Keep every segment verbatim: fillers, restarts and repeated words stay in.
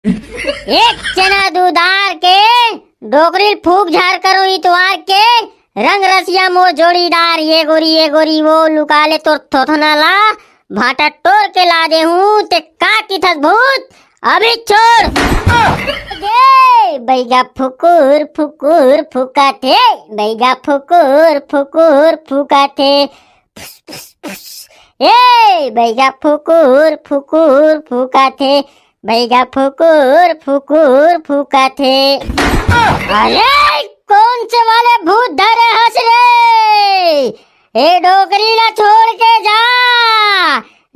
एक चना दू दार के, डोकरी ल फूक झार करो इतवार के। रंग रसिया मोर जोड़ीदार, ये गोरी ये गोरी वो लुका ले तोर थोथना ला, भाटा टोर के ला दे हूँ, ते का किथस भूत, अभी छोड़। गे बैगा फुकुर फुकुर फुका थे, बैगा फुकुर फुकुर फुका थे। ए बैगा फुकुर फुकुर फुका थे, बैगा फुकुर फुकुर फुका थे। अरे, कौन से वाले भूत धरे हस रे? ए डोकरी ला छोड़ के जा,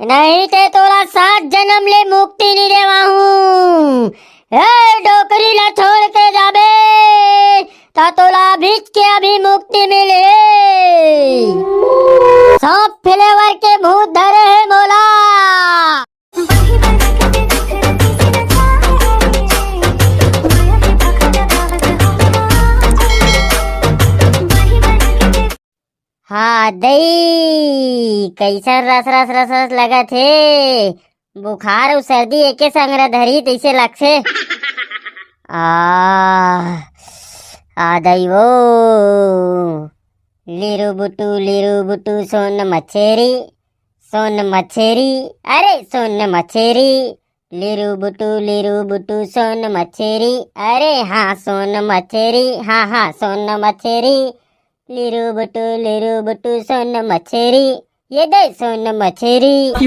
नहीं ते तोला सात जन्म ले मुक्ति नहीं देवा हूँ। ए डोकरी ला छोड़ के जाबे, त तोला अभीच के अभी मुक्ति मिले। सब फ्लेवर के भूत धरे हे मोला। हाँ दई, कैसन रस रस रस रस लगत हे। बुखार अउ सर्दी एके संग धरी तैसे लगथे। आ, आ दई वो। लिरु बुटु लिरु बुटु सोन मछेरी, सोन मछेरी, अरे सोन मछेरी। लिरु बुटु लिरु बुटु सोन मछेरी, अरे हाँ सोन मछेरी, हाँ हाँ सोन मछेरी। लिरु बुटु लिरु बुटु सोन मछेरी, ये दे सोन मछेरी।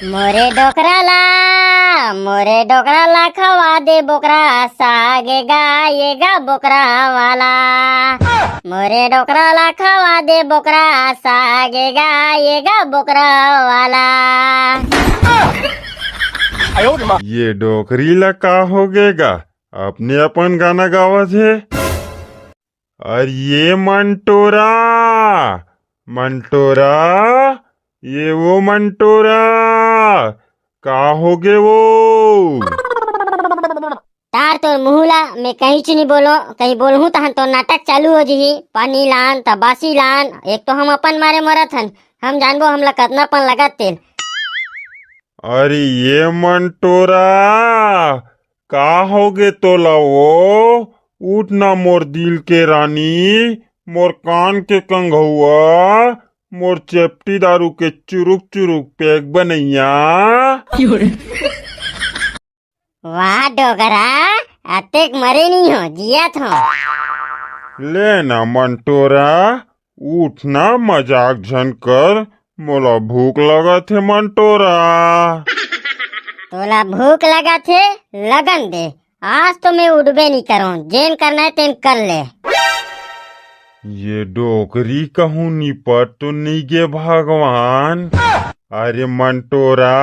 मोरे डोकरा ला, मोरे डोकरा ला खवा दे बोकरा, सागे गा ये गा बोकरा वाला। मोरे डोकरा ला खवा दे बोकरा, सागे गा ये गा बोकरा वाला। ये डोकरी ला का हो गे गा, अपने अपन गाना गावत हे। अरे ये मंटोरा, मंटोरा, ये वो मंटोरा, का हो गे वो? तार तोर मुँह ला, मैं कहीं च नहीं बोलो, कहीं बोलहूँ तहन तोर नाटक चालू हो जिही। पानी लान त बासी लान, एक तो हम अपन मारे मरत हन, हम जानबो हमला कतना पन लगत तेल। अरे ये मंटोरा, का होगे तोला वो? उठ ना मोर दिल के रानी, मोर कान के कंघुआ, मोर चेपटी दारू के चुरुक चुरुक पेक बनैया। वाह डोकरा, अतेक मरे नहीं हो, जियत हो। ले ना मंटोरा, उठ ना, मजाक झन कर, मोला भूख लगत हे मंटोरा। तोला भूख लगत हे, लगन दे, आज तो मैं उठबे नहीं करूं, जेन करना है तेन कर ले। ये डोकरी कहूं निपट तो नहीं गे भगवान। अरे मंटोरा,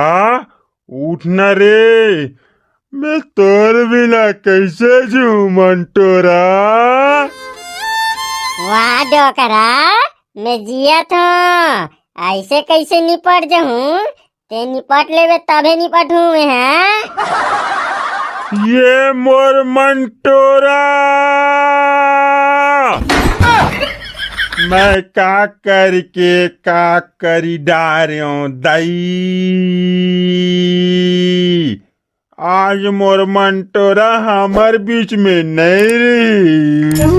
उठ ना रे, मैं तोर बिना कैसे जीऊं मंटोरा? वाह डोकरा, मैं जियत हूँ, ऐसे कैसे निपट जहूँ? ते निपट लेबे तभे निपटहूँ मैं, हाँ? ये मोर मंटोरा, मैं का करके का करी डारेंव दई। आज मोर मंटोरा हमर बीच में नहीं रही।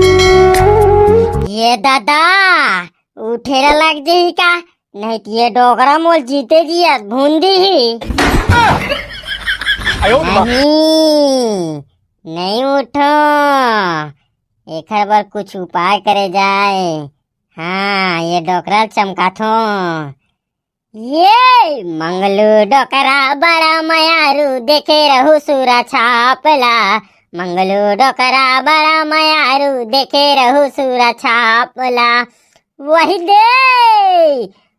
ये दादा, उठे ला लग जाही का? नहीं तो ये डोकरा मोल जीते जियत भूंदी ही। नहीं, नहीं उठो, एखर बर कुछ उपाय करे जाए। हाँ, ये डोकरा ल चमकाथो। ये मंगलू डोकरा बड़ा मयारू, देखे रहू सूरा छापला। मंगलू डोकरा बड़ा मयारू, देखे रहू सूरा छापला। वही दे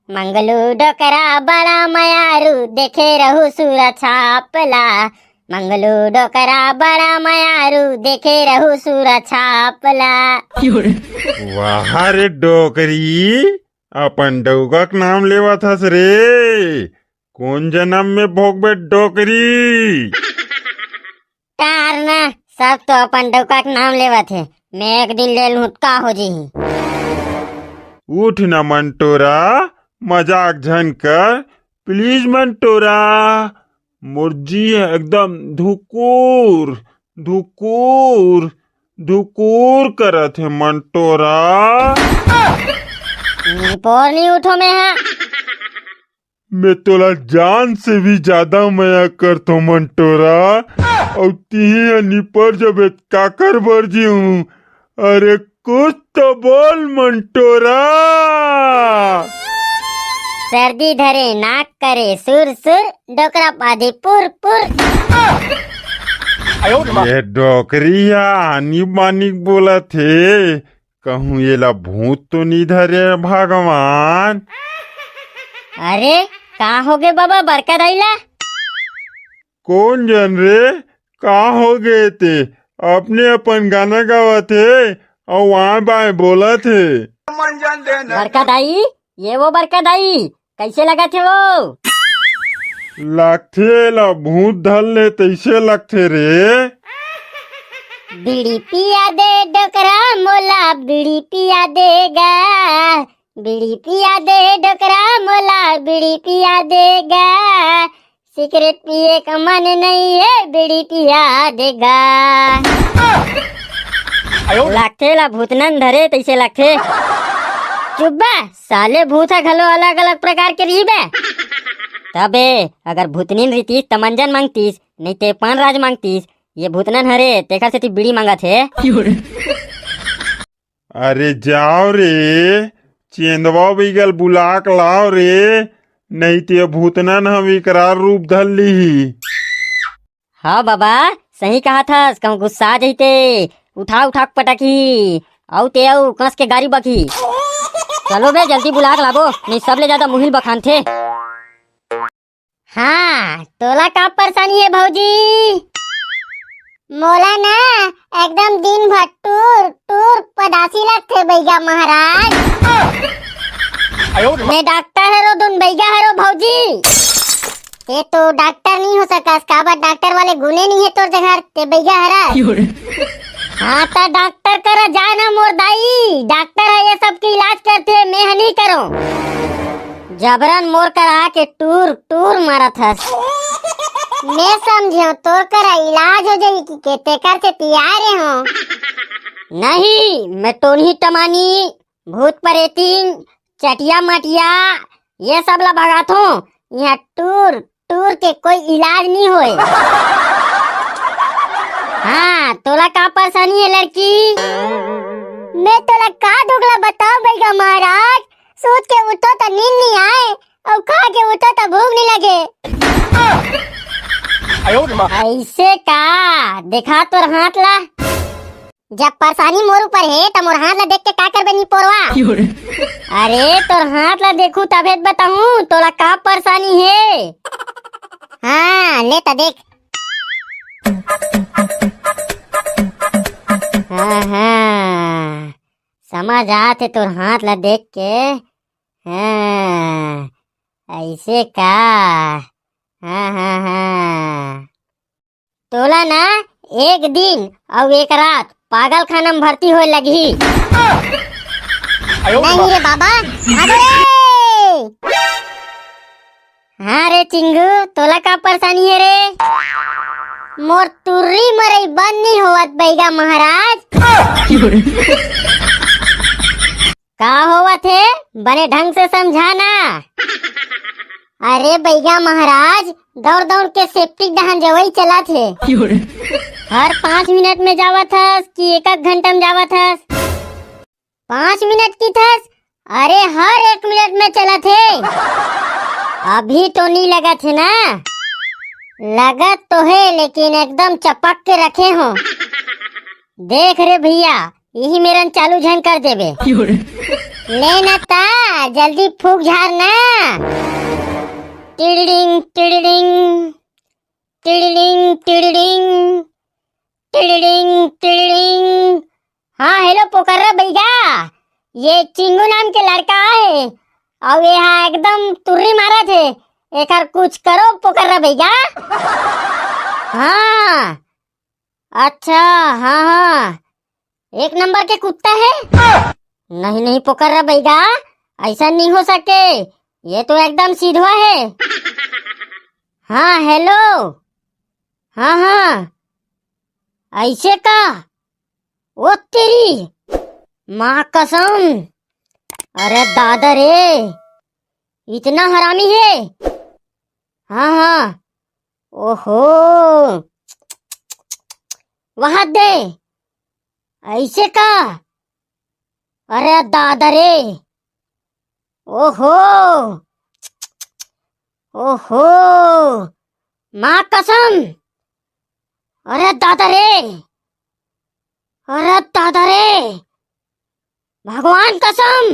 मंगलू डोकरा बड़ा मयारू, देखे रहू सूरा छापला। मंगलू डोकरा बड़ा मयारू, देखे रहू सूरा छापला। वाह रे डोकरी, अपन डौका के नाम लेवत हस रे। कौन जन्म में भोगबे डोकरी? तार ना, सब तो अपन डौका के नाम लेवत हे। मैं एक दिन ले लूँ त का हो जही। उठ ना मंटोरा, मजाक झन कर, please मंटोरा। मोर जी ह एकदम धुकुर धुकुर धुकुर करत हे मंटोरा। निपोर नहीं उठो मैं हा। मैं तोला जान से भी ज्यादा मया करथों मंटोरा। अउ तिही ह निपर जबे काकर बर जीऊं? अरे कुछ तो बोल मंटोरा। सर्दी धरे नाक करे सुर सुर, डोकरा पादी पुर पुर। ये डोकरी ह आनी बानी बोलत हे, कहूं एला भूत तो नी धरे भगवान। अरे का होगे बाबा बड़का दाई ला? कोन जन रे, का होगे ते? अपने अपन गाना गावत हे अउ आए बाए बोलत हे। बड़का दाई, ये वो बड़का दाई, कैसे लगत हे वो? लागथे ला भूत धर ले तैसे लगथे रे। बीड़ी पिया दे डोकरा मोला, बीड़ी पिया देगा, बीड़ी पिया दे डोकरा मोला, बीड़ी पिया देगा। सिगरेट पिए का मन नहीं है, बीड़ी पिया देगा। लागथे ला भूतनन धरे तैसे लागथे। चुप बा, साले भूत ह घलो अलग-अलग प्रकार के रहिबे। तबे अगर भूतनीन रहितिस त मंजन मांगतिस, नहीं ते पान राज मांगतिस। ये भूतनन हरे, तेखर सेती बीड़ी मांगत हे। अरे जाव रे, चेंदवा बइगा ल बुला के लाव रे, नहीं ते भूतनन ह विकराल रूप धर लिही। हाँ बाबा, सही कहा थस, कहूँ गुस्सा जहिते उठा उठा के पटकही, अउ ते अउ कस के गारी बकही। चलो बे, जल्दी बुला के लाबो, नहीं सबले ज्यादा मुहिल बखानथे। हाँ, तोला का परेशानी हे भौजी? मोला ना एकदम दिन भर टूर टूर पदासी लगथे बइगा महाराज। मैं डॉक्टर हरो दुन बइगा हरो भौजी। ते तो डॉक्टर नहीं हो सकस, काबर डॉक्टर वाले गुने नहीं है तोर जगह, ते बइगा हरस। हाँ, त डॉक्टर करा जा ना मोर दाई, डॉक्टर है ये सब के इलाज करथे, मैं ह नहीं करो। जबरन मोर करा के टूर टूर मारत हस। मैं समझेंव तोर करा इलाज हो जाही कि के तेकर से तियारे हो। नहीं, मैं टोनही टमानी, भूत परेतिन, चटिया मटिया, ये सब ला भगाथों। यहाँ टूर टूर के कोई इलाज नहीं होए। हाँ, तोला का परेशानी है लड़की? मैं तोला का दुख ला बताओ बइगा महाराज, सोच के उठो त नींद नहीं आए, अउ खा के उठो त भूख नहीं लगे। ऐसे का? देखा तोर हाथ ला। जब परेशानी मोर ऊपर हे, त मोर हाथ ला देख के का करबे निपोरवा? अरे तोर हाथ ला देखू तभे त बताहूँ तोला का परेशानी हे। हाँ, ले त देख। हाँ, हाँ, समझ आत हे तोर हाथ ला देख के। हाँ, ऐसे का? हाँ, हाँ, हाँ। तोला ना एक दिन अउ एक रात पागल खाना में भर्ती होए लगही। नहीं रे बाबा, भागो रे। हाँ रे चिंगू, तोला का परेशानी है रे? मोर तुर्री मरई बंद नहीं होवत बइगा महाराज। का होवत हे, बने ढंग से समझा ना। अरे बइगा महाराज, दौड़ दौड़ के सेप्टिक डहन जवई चलत हे। हर पाँच मिनट में जावत हस कि एक एक घंटा में जावत हस? पाँच मिनट की थस, अरे हर एक मिनट में चलत हे। अभी तो नहीं लगत हे ना? लगत तो हे, लेकिन एकदम चपक के रखे हो। देख रे भैया, यही मेरन चालू झन कर देबे। ले ना ता, जल्दी फूक झार ना। टिड़िड़िंग, टिड़िड़िंग, टिड़िड़िंग, टिड़िड़िंग, टिड़िड़िंग, टिड़िड़िंग। हाँ, हेलो पोकर्रा बइगा, ये चिंगू नाम के लड़का हे, अउ ये हा एकदम तुर्री मारत हे, एकर कुछ करो पोकर्रा बइगा। हाँ, अच्छा, हाँ, हाँ, एक नंबर के कुत्ता हे। नहीं, नहीं, पोकर्रा बइगा, ऐसा नहीं हो सके, ये तो एकदम सीधवा हे। हाँ, हेलो। हाँ, हाँ, ऐसे का? ओ तेरी माँ कसम। अरे दादा रे, इतना हरामी है। हाँ, हाँ। ओहो, वहां दे। ऐसे का? अरे दादा रे। ओहो, ओहो, माँ कसम। अरे दादा रे, अरे दादा रे, भगवान कसम।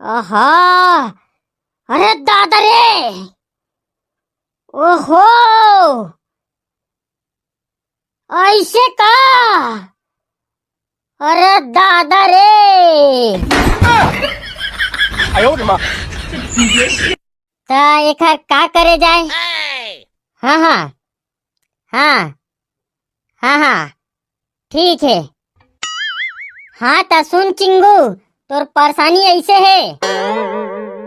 आहा, अरे दादा रे। ओहो, ऐसे का? अरे दादा रे। त एकर का करे जाए? हाँ, हाँ, हाँ, हाँ, हाँ, ठीक है। हाँ, त सुन चिंगू, तोर परेशानी ऐसे है।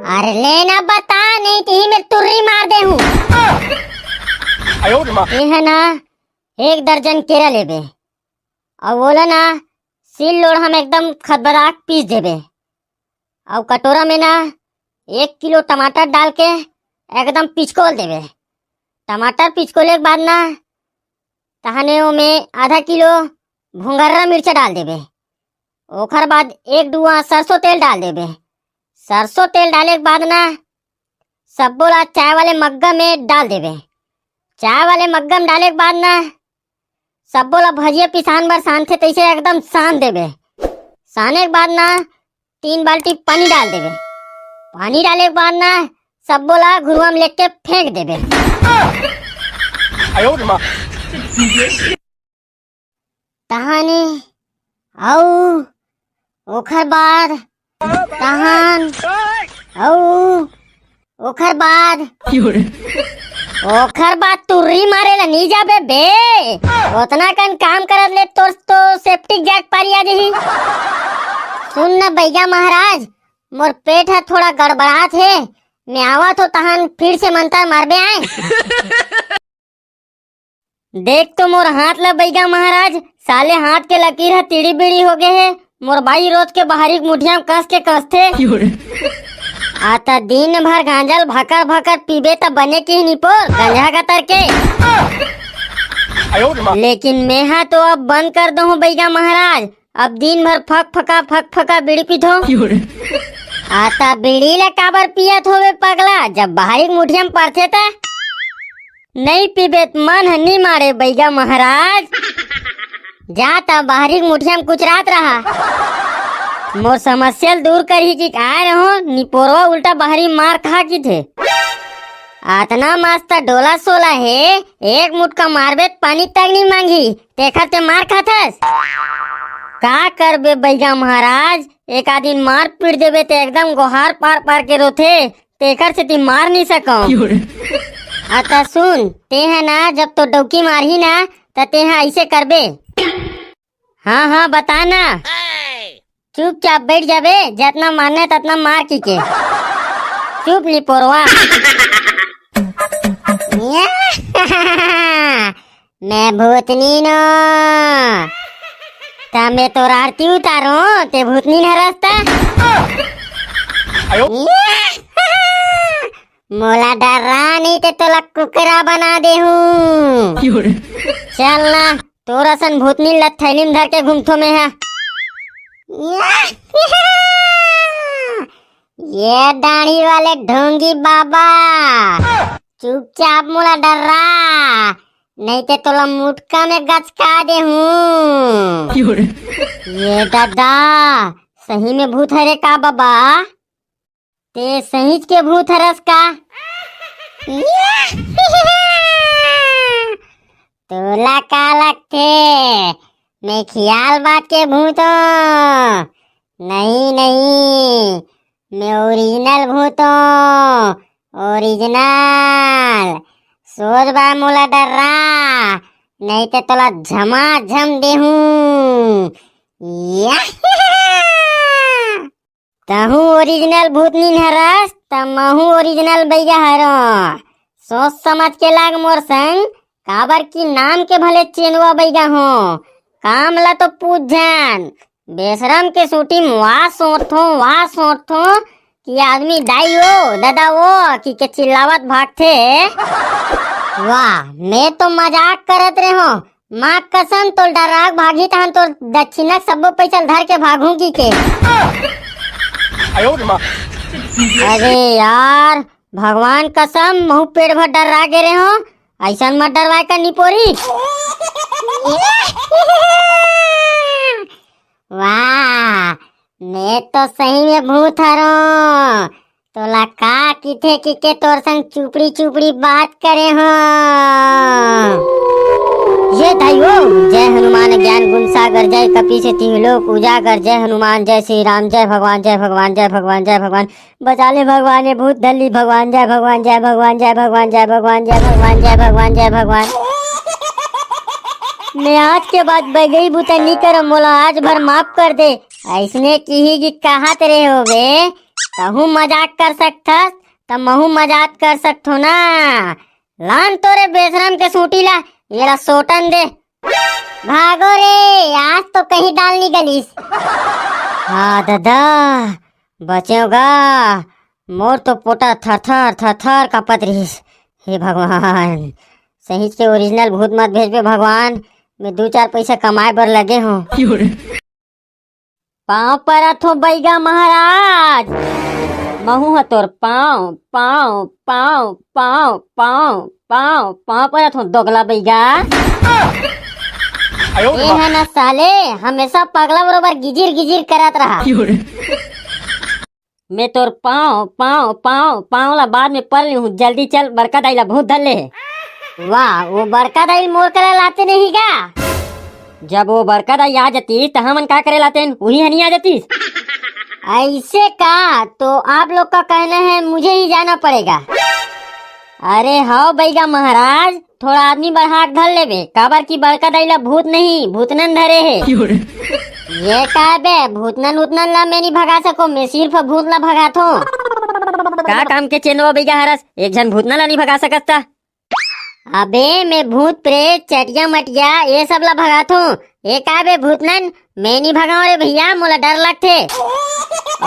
अरे लेना बता, नहीं तो ही मैं तुर्री मार दे हूँ। ये है ना, एक दर्जन केरा लेबे, अउ ओला ना सिल लोढ़ा में एकदम खदबदा के पीस देबे, अउ कटोरा में ना एक किलो टमाटर डाल के एकदम पिचकोल देबे। टमाटर पिचकोले के बाद ना तहने ओमे आधा किलो भुंगर्रा मिर्चा डाल देबे। ओखर बाद एक डुआ सरसों तेल डाल देबे। सरसों तेल डाले के बाद ना सब्बो ला चाय वाले मग्गा में डाल देबे। चाय वाले मग्गा में डाले के बाद ना सब्बो ला भजिया पिसान बर सानथे तैसे एकदम सान देबे। साने के बाद ना तीन बाल्टी पानी डाल देबे। पानी डाले के बाद ना सब्बो ला घुरुआ में लेके फेंक देबे। तहाने अउ ओखर बाद तहान अउ ओखर बाद ओखर बाद तुर्री मारे ला नी जाबे बे। ओतना कन काम करत ले तोर तो सेप्टिक जाग पारी आ जही। सुन न बैगा महाराज, मोर पेट ह थोड़ा गड़बड़ात हे, मैं आवत हो तहान फिर से मंतर मारबे आए। देख तो मोर हाथ ला बैगा महाराज, साले हाथ के लकीर ह तिड़ी बिड़ी हो गे हे। मोर बाई रोज के बाहरी मुठिया में कस के कसथे। आ त दिन भर गांजल भकर भकर पीबे त बने की निपोर गंजा गतर के। लेकिन मैं हा तो अब बंद कर दो हूँ बैगा महाराज, अब दिन भर फक फका फक फका बीड़ी पीथो। आ त बीड़ी ला काबर पियत होवे पगला, जब बाहरी मुठिया में पड़थे त? नहीं पीबे त मन ह नी मारे बैगा महाराज। जा त बाहरी मुठिया में कुचरात रहा। मोर समस्या ल दूर करही कि आए रहो, निपोरवा उल्टा बाहरी मार खा की थे। अतना मस्त डोला सोला हे, एक मुटका मारबे त पानी तक नी मांगी, तेखर ते मार खाथस। का करबे बैगा महाराज, एक आदिन मार पीट देबे ते एकदम गोहार पार पार के रोथे, तेखर सेती मार नी सकंव। अता सुन, तेहा ना जब तो डौकी मारही ना, त तेहा अइसे करबे। हाँ, हाँ, बता ना। चुपचाप बैठ जाबे, जतना मारना हे ततना मार की के। चुप निपोरवा। मैं भूतनी नो। त मैं तोर आरती उतारो, ते भूतनी न हरस त। मोला डर्रा नहीं ते तोला कुकरा बना दे हूँ। चल ना, तोर असन भूतनी ल थैली में धर के घूमथो मैं हा। ये दाढ़ी वाले ढोंगी बाबा, चुपचाप मोला डर्रा, नहीं ते तोला मुटका में गचका दे हूँ। ये दादा, सही में भूत हरे का बाबा? ते सहीच के भूत हरस का? तोला का लगथे, मैं खियाल बात के भूत हों? नहीं, नहीं, मैं ओरिजिनल भूत हों, ओरिजिनल। सोच बा मोला डर्रा, नहीं ते तोला झमाझम देहूं। या! तहूँ ओरिजिनल भूतनीन हरस, त महूँ ओरिजिनल बइगा हरों। सोच समझ के लाग मोर संग, काबर कि नाम के भले चेनवा बइगा हों। काम ला तो पूछ झन। बेशरम के सूटी म वाह सोटथों, वाह सोटथों कि आदमी दाई ओ, ददा ओ, कि के चिल्लावत भागथे। वाह, मैं तो मजाक करत रेहों। माँ कसम, तोल डर्रा के भागही तहन तोर दक्षिणा के सब्बो पइसा ल धर के भागहूँ कि के। अरे यार, भगवान कसम, महूँ पेट भर डर्रा गे रेहों। अइसन मत डरवाय कर निपोरी। वाह, मैं तो सही में भूत हरों। तोला का किथे कि के तोर संग चुपड़ी चुपड़ी बात करे हों। ये दाई ओ, जय हनुमान ज्ञान गुण सागर, जय कपीस तिहु लोक उजागर, जय हनुमान, जय श्री राम, जय भगवान, जय भगवान, जय भगवान, जय भगवान। बचा ले भगवान, ये भूत धर ली भगवान, जय भगवान, जय भगवान, जय भगवान, जय भगवान, जय भगवान, जय भगवान, जय भगवान। मैं आज के बाद बइगई बुता नी करों, मोला आज भर माफ कर दे। अइसने किही कि कहत रेहे होबे, तहूँ मजाक कर सकथस, त महूँ मजाक कर सकथों ना। लान तोरे बेशरम के सूटी ला, एला सोटन दे। भागो रे, आज तो कहीं दाल नी गलिस। हाँ ददा, बचेंव गा, मोर तो पोटा थरथर थरथर कांपत रहिस। हे भगवान, सहीच के ओरिजिनल भूत मत भेजबे भगवान, मैं दू चार पइसा कमाय बर लगे हों। पाँव परत हों बइगा महाराज, महूँ ह तोर पाँव, पाँव, पाँव, पाँव, पाँव, पाँव, पाँव परत हों दोगला बइगा। ए ह ना साले, हमेशा पगला बरोबर गिजिर गिजिर करत रहा। मैं तोर पाँव, पाँव, पाँव, पाँव ला बाद में पर लिहूँ, जल्दी चल, बड़का दाई ला भूत धर ले हे। वाह, वो बड़का दाई मोर करा लाते नहीं गा? जब वो बड़का दाई आ जातीस, त हमन का करे लातेन? उही हनी आ जातीस। ऐसे का? तो आप लोग का कहना है, मुझे ही जाना पड़ेगा। अरे हव बइगा महाराज, थोड़ा आदमी बढ़ा के धर लेबे, काबर कि बड़का दाई ला भूत नहीं, भूतनन धरे हे। ये का बे, भूतनन उतनन ला मैं नहीं भगा सको, मैं सिर्फ भूत ला भगाथों। का काम के चेंदवा बइगा हरस, एक झन भूतनन ला नहीं भगा सकस त? अबे, मैं भूत प्रेत, चटिया मटिया, ये सब ला भगाथों। ये का बे भूतनन, मैं नहीं भगाओं रे भइया, मोला डर लगथे।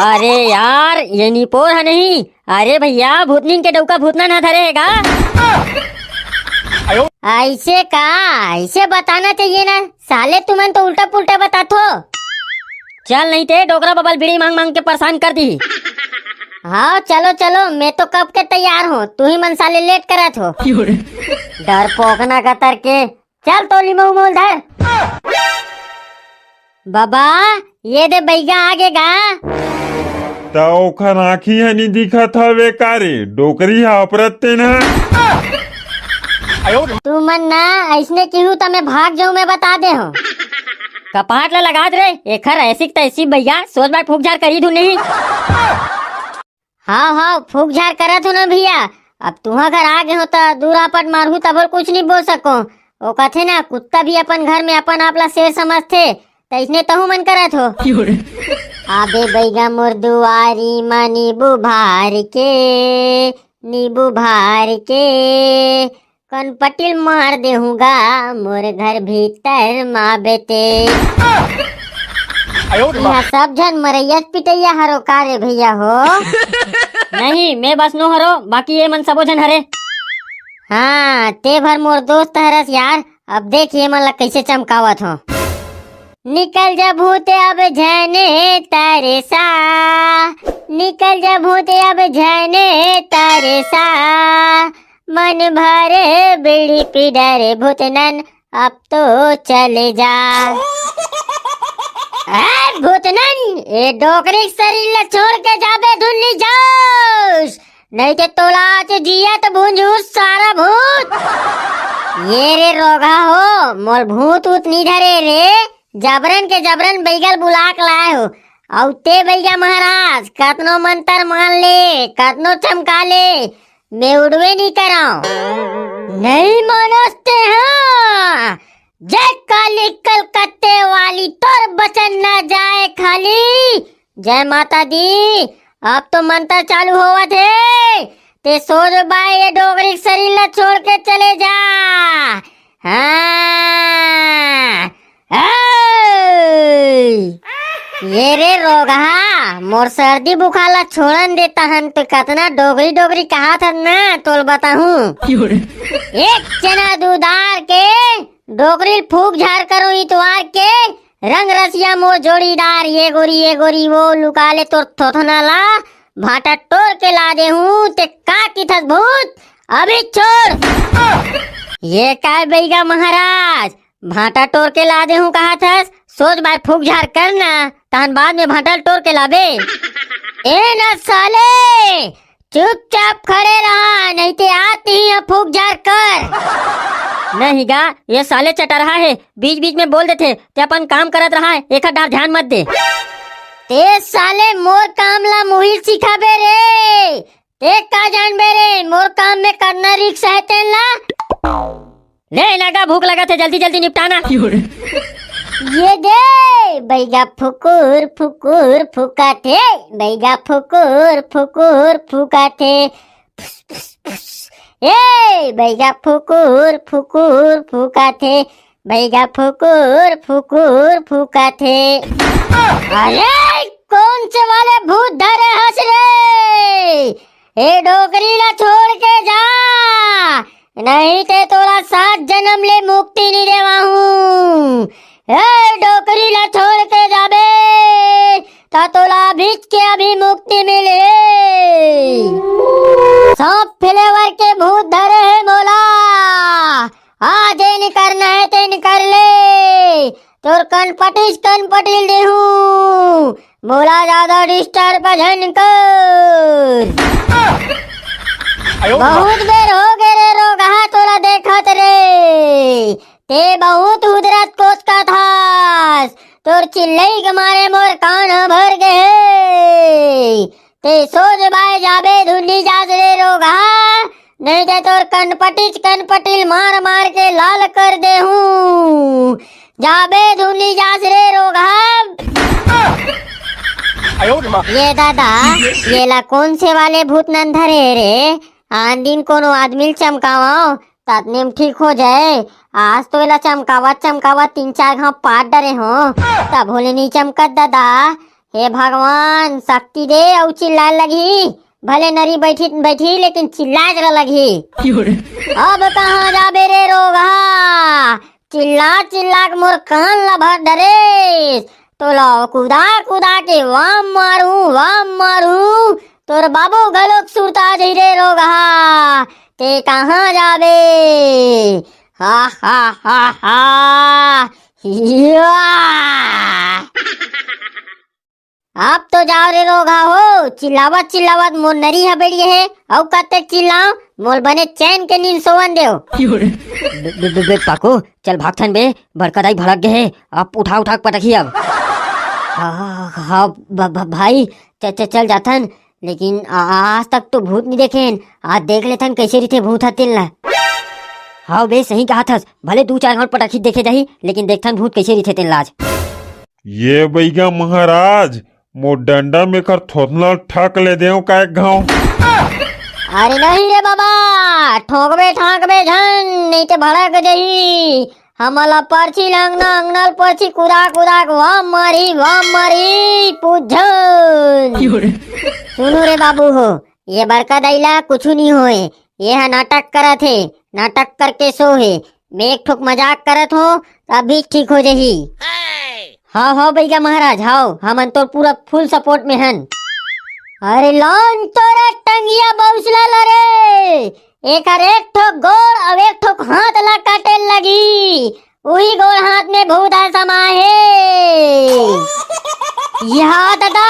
अरे यार, ये निपोर ह नहीं। अरे भइया, भूतनीन के डउका भूतनन ह धरे हे गा। ऐसे का? ऐसे बताना चाहिए ना साले, तुमन तो उल्टा पुल्टा बताथो। चल नहीं ते डोकरा बबल बीड़ी मांग मांग के परेशान कर दी। हाँ चलो चलो, मैं तो कब के तैयार हों, तुही मन साले लेट करत हो। डरपोकना कतर के, चल तो लिमऊ मोल धर। बाबा, ये दे बइगा आगे गा। त ओखर आँखी ह नी दिखत हवे का रे? डोकरी ह अपरत तेन ह। तुमन ना अइसने किहू त मैं भाग जाऊं, मैं बता दे हों। कपाट ला लगात रे, एखर ऐसी तैसी बइगा, सोच बाय फूक झार करी धुन नहीं। हाव, हाव, फूक झार करत हों ना भइया। अब तुँहर घर आ गे हों त दूर आपट मारहूँ तभो ल कुछ नहीं बोल सकों। ओ कथे ना, कुत्ता भी अपन घर में अपन आप ला शेर समझथे, त अइसने तहूँ मन करत हो। आबे बइगा मोर दुआरी म नीबू भार के, नीबू भार के, कनपटी ल मार देहूँ गा, मोर घर भीतर मा बेटे। इहाँ सब झन मरइया पिटइया हरो का रे भइया हो? नहीं, मैं बस नो हरो, बाकी ये मन सबो झन हरे। हाँ, ते भर मोर दोस्त हरस यार। अब देख ये मन ला कइसे चमकावत हों। निकल जा भूत अब झने तरसा, निकल जा भूत अब झने तरसा, मन भर बीड़ी पी डरे भूतनन, अब तो चले जा। ए भूतनन, ए डोकरी के शरीर ला छोड़ के जाबे धुन नी जाओस। नहीं ते तोला आज जियत भूंजहूँ सारा भूत। ये रे रोगहा हो, मोर भूत ऊत नी धरे रे, जबरन के जबरन बइगा ल बुला के लाए हों। अउ ते बइगा महाराज, कतनो मंतर मार ले, कतनो चमका ले, मैं उड़बे नी करंव। नहीं मानस ते हा, जय काली कलकत्ते वाली, तोर बचन ना जाए खाली। जय माता दी। अब तो मंत्र चालू होवत हे। ते सोच बाय, ये डोकरी के शरीर ला छोड़ के चले जा। हाँ। ए! ये रे रोगहा, मोर सर्दी बुखार ला छोड़न दे तहन तो कतना डोकरी डोकरी कहत हस ना, तोल बताहूँ। एक चना दू दार के डोकरी ल फूक झार करो इतवार के, रंग रसिया मोर जोड़ीदार, ये गोरी, ये गोरी, वो लुका ले तोर थोथना ला, भाटा टोर के ला दे हूँ, ते का किथस भूत, अभी छोड़। ये काय बइगा महाराज, भाटा टोर के ला दे हूँ कहा थस, सोच बाय फूक झार कर ना, तहन बाद में भाटा टोर के लाबे। ए ना साले, चुपचाप खड़े रहा, नहीं ते आती ही फूक झार कर। नहीं गा, ये साले चटरहा हे, बीच बीच में बोल देथे, ते अपन काम करत रहा, एखर डार ध्यान मत दे। ते साले मोर काम ला मुही सिखाबे रे, ते का जानबे रे, मोर काम में करना रिक्स है तेन ला। ले नगा, भूख लगत हे, जल्दी जल्दी निपटाना। ये दे, बैगा फुकुर फुकुर फुकाथे, बैगा फुकुर फुकुर फुकाथे। फुस, फुस, फुस। ए, बैगा फुकुर फुकुर फुकाथे, बैगा फुकुर फुकुर फुकाथे। अरे, कौन से वाले भूत धरे हस रे? ए डोकरी ला छोड़ के जा, नहीं ते तोला सात जन्म ले मुक्ति नहीं देवा हूँ। ए डोकरी ला छोड़ के जाबे, त तोला अभीच के अभी मुक्ति मिले। सब फ्लेवर के भूत धरे हे मोला, आज ये निकरना है ते निकर ले, तोर कनपटीच कनपटील देहूं, मोला ज्यादा डिस्टर्ब झन कर। बहुत बेर हो गे रे रोगहा तोला देखत रे, ते बहुत हुदरत कोचकत हस, तोर चिल्लई के मारे मोर कान ह भर गे हे। ते सोच बाय जाबे धुन्नी जास रे रोगहा, नहीं ते तोर कनपटीच कनपटील मार मार के लाल कर देहूं। जाबे धुन्नी जास रे रोगहा। ये दादा, ये ला कौन से वाले भूत नन धरे रे? आन दिन कोनो आदमी ल चमकावव, ततने म ठीक हो जाए। आज तो एला चमकावत चमकावत तीन चार घाव पाट डरे हो, तभो ले नहीं चमकत दादा। हे भगवान, शक्ति दे, अउ चिल्लाए लगही। भले नरी बैठी बैठी, लेकिन चिल्लाए जरा लगही। अब कहाँ जाबे रे रोगहा? चिल्ला चिल्ला के मोर कान ला भर डरेस। तोला कुदा कुदा के वाम मारू, वाम मारू। तोर बाबू घलोक सुरता जही रे रोगहा। ते कहाँ जाबे? हा, हा, हा, हा। या। अब तो जाव रे रोगहा हो, चिल्लावत चिल्लावत मोर नरी ह बइठ गे हे, अउ कतेक चिल्लाव, मोल बने चैन के नींद सोवन देव। बे, बे, बे, बे, पाको, चल भागथन बे, बड़का दाई भड़क गे हे, अब उठा उठा के पटकही अब। हाँ, हाँ, हाँ, भ-, भ-, भाई, च-, च-, चल जाथन, लेकिन आ-, आज तक तो भूत नहीं देखेन, आज देख लेथन कैसे रहिथे भूत ह तेन ला। हाँ बे, सही कहा थस, भले दू चार घाव पटकही देखे जाही, लेकिन देखथन भूत कैसे रहिथे तेन ला आज। ये बइगा महाराज, मोर डंडा में कर थोथना ठक ले देव का एक घाव। अरे नहीं रे बाबा, ठोकबे ठाकबे झन, नहीं ते भड़क जही। हमला परछी ल अंगना, अंगना ल परछी कुदा कुदा के वाम मारी, वाम मारी, पूछन। सुनो रे बाबू हो, ये बड़का दाई ला कुछु नहीं होए, ये ह नाटक करत हे, नाटक करके सो हे। मैं एक ठोक मजाक करत हो, अभी ठीक हो जही। हाव, हाव, बइगा महाराज, हाव, हमन तोर पूरा फुल सपोर्ट में हन। अरे लौन तोरा टंगिया बउसला ला रे, एकर एक ठोक गोड़ अउ एक ठोक हाथ ला काटे लगी, उही गोड़ हाथ में भूत ह समा हे। या दादा,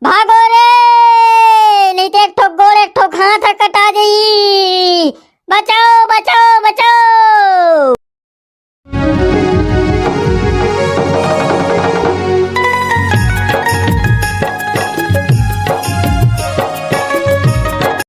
भागो रे, नहीं तो एक ठोक गोड़ एक ठोक हाथ ह कटा जाई। बचाओ,